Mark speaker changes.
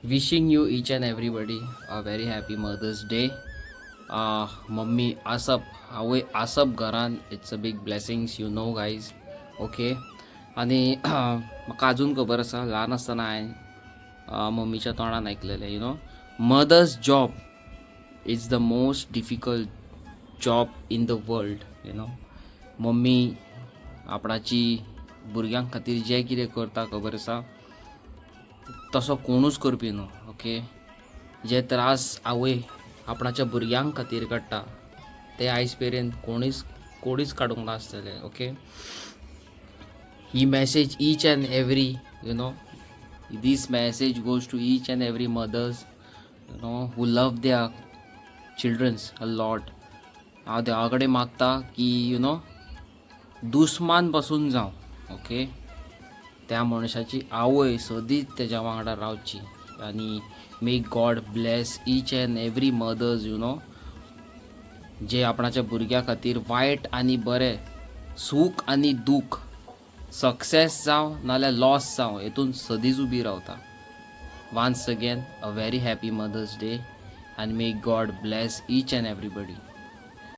Speaker 1: Wishing you each and everybody a very happy Mother's Day. Mummy आसप, आवय आसप घरान, it's a big blessings, guys, okay. आनी म्हाका अजून खबर आसा, ल्हान आसतना हांवें मम्मीच्या तोंडान आयकलेलें, mother's job is the most difficult job in the world. Mummy आपणाची भुरग्यां खातीर जें कितें करता, खबर आसा, तसो कोणूच करपी न्हू, ओके. जे त्रास आवय आपणाच्या भुरग्यां खातीर काडटा ते आयज मेरेन कोणीच कोणीच काडूंक नासतले, okay. He message each and every this message goes to each and every mothers who love their childrens a lot. हांव देवा कडेन मागता की दुस्मान पासून जावं, ओके, त्या मनशाची आवय सदींच तेज्या वांगडा रावची आनी may God bless each and every mothers जे आपणाच्या भुरग्या खातीर वायट आनी बरें, सूख आनी दूख, सक्सेस जावं नाल्यार लॉस जावं, हेतून सदींच उबी रावता. Once again, a very happy Mother's Day and may God bless each and everybody.